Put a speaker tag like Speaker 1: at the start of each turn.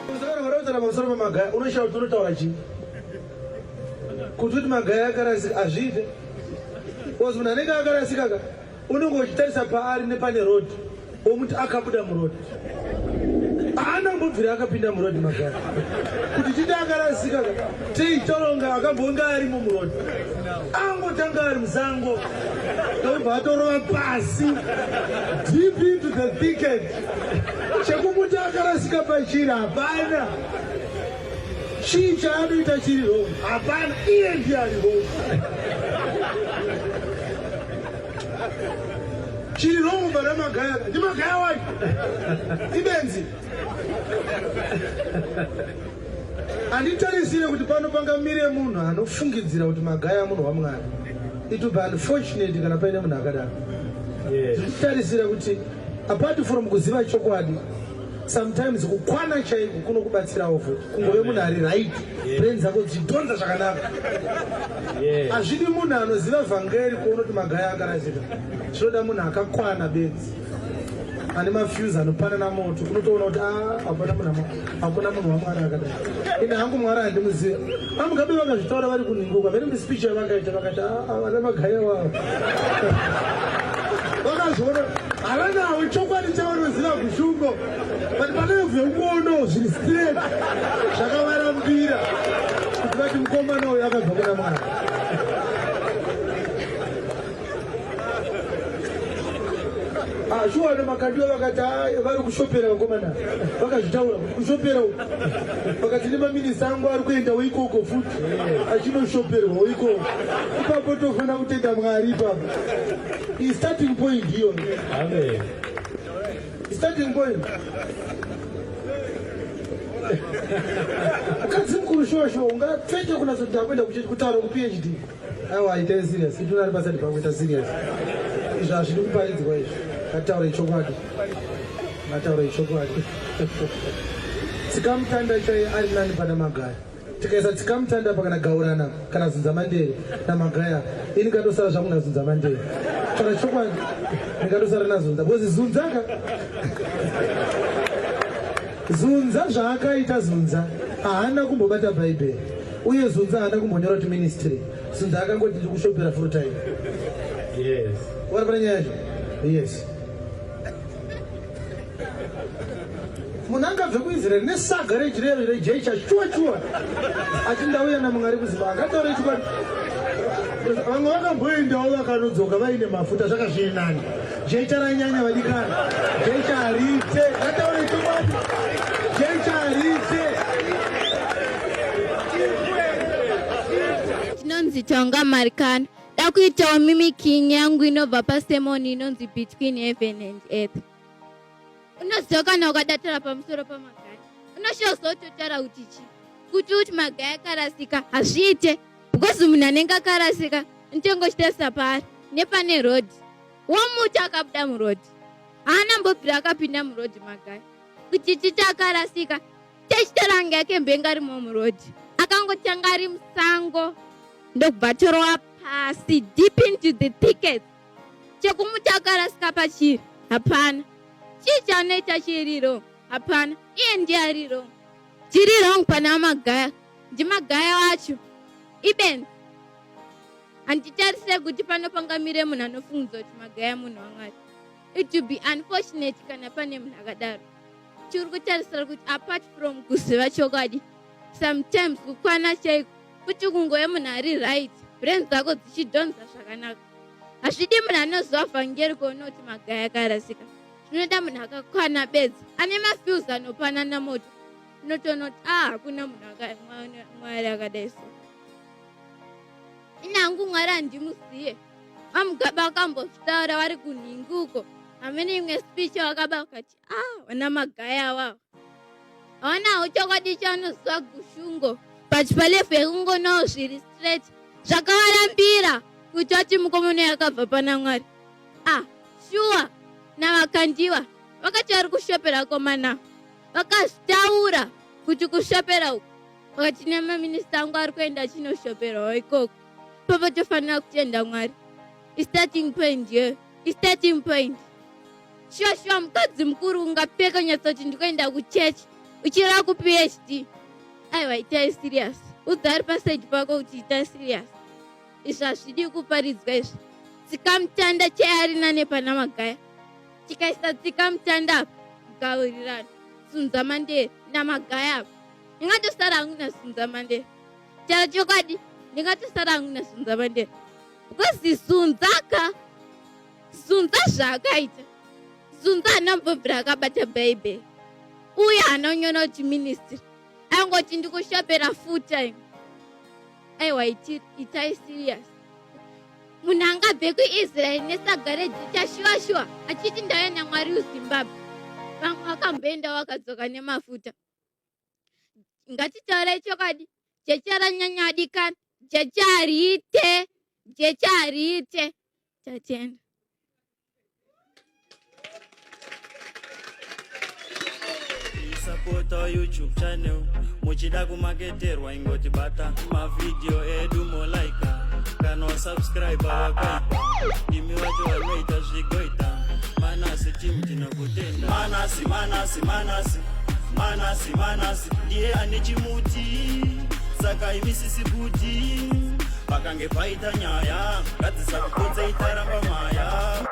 Speaker 1: Kana vanotaura pamusoro pamagaya unoshaya kuti unotaura chii kuti kuti magaya akarasika hazviite bcause munhu anenge akarasika ka unenge uchitarisa paari nepane road womuti akabuda muroad haana kumbobvira akapinda muroad magaya kuti titi akarasika ka teitoronga akambonge arimo muroad angotanga ari musango ndobva atorova pasi deep into the thicket chekumuti akarasika pachiri hapana chii chaanoita chiri wrong hapana iye ndiye ari wrong chiri wrong pana magaya ndimagaya wacho ibenzi handitarisire kuti pano pangamire munhu anofungidzira kuti magaya munhu wamwari it will be unfortunate kana paine munhu akadaro titarisira kuti apart from kuziva chokwadi sometimes kukwana chaiko kunokubatsirawo futi kungove munhu ari right brain dzako dzichidhonza zvakanaka hazvidi munhu anoziva vhangeri kuona kuti magaya akarasika zvinoda munhu akakwana bedzi ane mafuse anopanana moto unotoona kuti ah, hapana munhu hakuna munhu wamwari akadai ini hangu mwari handimuziva amugabe vakazvitaura vari kunhinguka vene mispeech yavakaita vakati ah, ah, vana magaya wavo vakazviona havanawo chokwadi chavanoziva kushungo but pane vekuonawo zviri straight zvakavarambira kuti vati mukomana uyu akabva kuna mwari Ah, shuwa nemakandiwa vakati ah, vari kushopera vakomana vakazvitaura kuti kushopera uku vakati nemaminista angu ari kuendawo ikoko futi achinoshoperwawo ikoko ipapo tofanira kutenda mwari ipapo istarting point iyoyo starting point mukadzi mukuru shuwa shuwa ungapfeke kunatso ndakuenda kutaura kuphd Aiwa itai serious. Itu nari pasati pakuita serious. Izvi hazvidi kuparidzwa izvi. Ngataure chokwadi. Ngataure chokwadi. Tsikamutanda chaiye ari nani pana Magaya. Tikaisa tsikamutanda apa kana gaurana kana zunza mandere naMagaya. Ini ndingatosara zvangu nazunza mandere. Kana chokwadi ndingatosara nazunza because zunza ka Zunza zvaakaita Zunza haana kumbobata bhaibheri uye Zunza haana kumbonyora kuti ministry. Zunza akangoti ndiri kushopera full time.
Speaker 2: Yes.
Speaker 1: Wari pane nyaya yacho? Yes. Munhu angabve kuIsrael nesaga rejirero rejecha shuwa shuwa ati ndauya naMwari kuZimbabwe akataura chokwadi. Vamwe vakamboendawo vakanodzoka vaine mafuta zvakazviri nani. Jecha ranyanya vadikani. Jecha hariite. Ngataure chokwadi. Jecha hariite.
Speaker 3: Tinonzi Tonga Marikana. Da kuitawo mimicking yangu inobva pasermon inonzi Between Heaven and Earth. Unoziva kana ukadatara pamusoro pamagaya unoshozototaura kuti chii kuti uti magaya akarasika hazviite because munhu anenge akarasika ntengochitarisa paari nepane road womuti akabuda muroad haana mbobvira akapinda muroad magaya kuti titi akarasika techitaranga yake mbenga arimo muroad akangotanga ari musango ndokubva torowa pasi deep into the thicket chekumuti akarasika pachiri hapana chii chaanoita chiriro hapana iye ndiye ari wrong chiri wrong pana magaya ndimagaya wacho ibenzi handitarise kuti pano pangamire munhu anofungidza kuti magaya munhu wamwari it will be unfortunate kana pane munhu akadaro chiri kutarisira kuti apart from kuziva chokwadi sometimes kukwana chaiko kuti kungove munhu ari right brain dzako dzichidhonza zvakanaka hazvidi munhu anoziva vhangeri kuona kuti magaya akarasika zvinoda munhu akakwana bedzi ane mafuse anopanana moto unotoona kuti ah hakuna munhu mwari akadai so ini hangu mwari handimuziye vamugabe vakambozvitaura vari kunhingi uko hamene imwe speech vakaba vakati ah vana magaya awawa hawanawo chokwadi chanoziva gushungo but palevel yekungonawo zviri straight zvakavarambira kuti vati mukomana yakabva pana mwari ah shuwa navakandiwa vakati vari kushopera komana vakazvitaura kuti kushopera uku vakati nemaminista angu ari kuenda achinoshoperawo ikoko papo tofanira kutenda mwari istarting point ye istarting point shuwa shuwa mukadzi mukuru ungapfeka unyatsoti ndikuenda kuchechi Uchireva kuPhD. Aiwa itai serious. Udza ari paside pako kuti itai serious. Izvi hazvidi kuparidzwa izvi. Tsikamutanda cheari nane pana Magaya. Tikaisa tsikamutanda apa, gaurirano, Sunza Mandere naMagaya apa. Ndingatosara hangu naSunza Mandere. Chara chokwadi, ndingatosara hangu naSunza Mandere. Because Sunza ka, Sunza zvaakaita. Sunza haana kumbobvira akabata Bhaibheri. Uye haana kunyora kuti ministry. Aingoti ndikushopera full time. Aiwa itai serious. Munhu angabve kuIsrael nesaga rejecha shuwa shuwa achiti ndauya naMwari kuZimbabwe. Vamwe vakamboenda vakadzoka nemafuta. Ngatitaurei chokwadi, jecha ranyanya adikana, jecha hariite, jecha hariite. Tatenda.
Speaker 4: Support our YouTube channel muchida kumaketerwa ingotibata mavhidhiyo edu molaika kana wasubscribe wakaipa ndimi vacho vanoita zvigoita Manasi team tinokutenda. Manasi, Manasi, Manasi, Manasi, Manasi ndiye ane chimuti saka imisisi kuti pakange paita nyaya ngadzisakupotse itaramba maya.